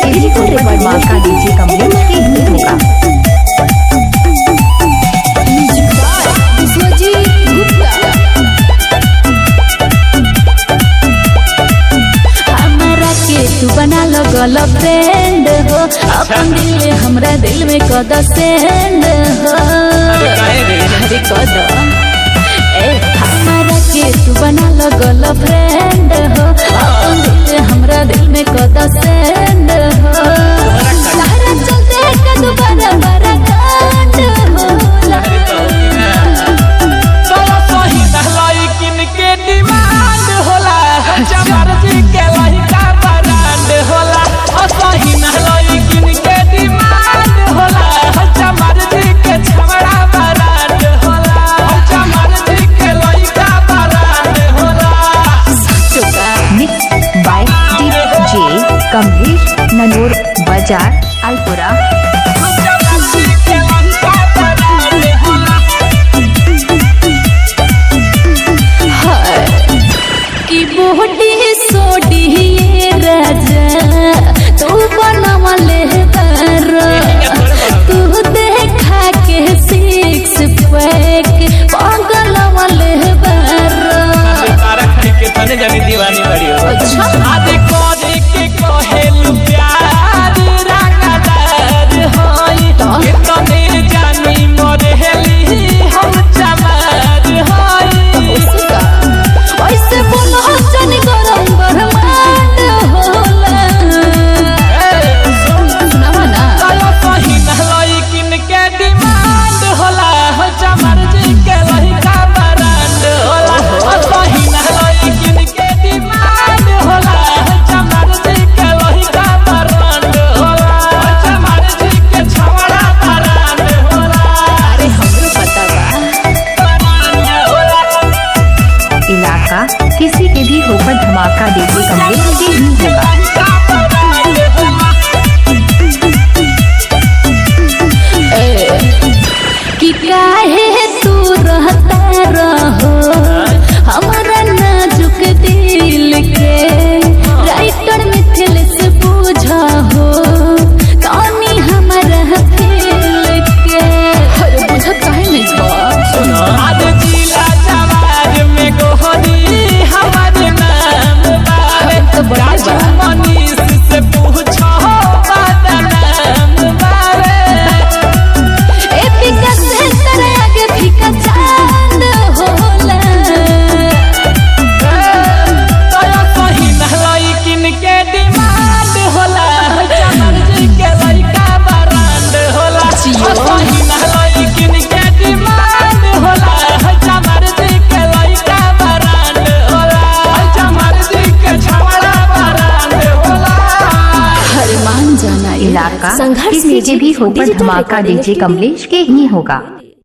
किसी के भी होकर धमाका डीजे कमलेश के ही होगा। विश्वजीत गुप्ता। हमरा के तू बना लो गर्लफ्रेंड हो, अपन दिल हमरा दिल में कद सेंड हो। अरे कद ए हमरा के तू बना लो गर्लफ्रेंड हो, अपन दिल हमरा दिल में कद सेंड हो। तारा चलते कद बड़ा बड़ा कांड होला। तोरा सही नहलाई किन के डिमांड होला, जबर जी के लहिका ब्रांड होला। ओ सही नहलाई किन के डिमांड होला, जबर जी के छमड़ा ब्रांड होला। जबर जी के लहिका ब्रांड होला। चुका मिक्स बाय डीजे कमलेश, ननूर बाजार, अल्पुरा। जबर जी के लहिका ब्रांड होला। कि बोटी सोडी ये राजा तू बनवले बार, तू देखा के सिक्स पैक पागल वाले बार। तारा खानी के तने जानी दीवानी बड़ी हो। अच्छा। आदि करे के कहेलु प्यार रंगदार होई, कितने जानी मरेली हम चमार होई। उसका ऐसे बोलो जन गरम बरमांड होला। सुनावा ना। तोरा सही नहलाई किन के डिमांड होला, हो चमार जी के लहिका ब्रांड होला। हो सही नहलाई किन के डिमांड होला, हो चमार जी के लहिका ब्रांड होला। हो चमार जी के छवड़ा ब्रांड होला। अरे हमरो पता बा। ब्रांड होला। इलाका किसी के भी होकर धमाका डीजे कमलेश के ही होगा। लहिका ब्रांड होला। कि काहे तू रहता रहो हमारा नाजुक दिल के, राइटर मिथिल से पूछा हो तानी हमारा दिल के। अरे बुझत काहे नहीं बा? आज जिला जवार में गोहरी हमार नाम बारे। तो बड़ा राजू बा। मनीष से पूछो बदनाम बारे। ए पिका से तेरे आगे फीका चांद होला। तोरा सही नहलाई किन के डिमांड होला, चमर जी के लइका ब्रांड होला। जियो। सही नहलाई किन के डिमांड होला, चमर जी के लइका ब्रांड होला। चमर जी के छवड़ा ब्रांड होला। अरे मान जाना ये इलाका संघर्ष किसी के भी म्यूजिक होकर डिजिटल धमाका रिकॉर्डिंग डीजे स्टूडियो। कमलेश के ही होगा।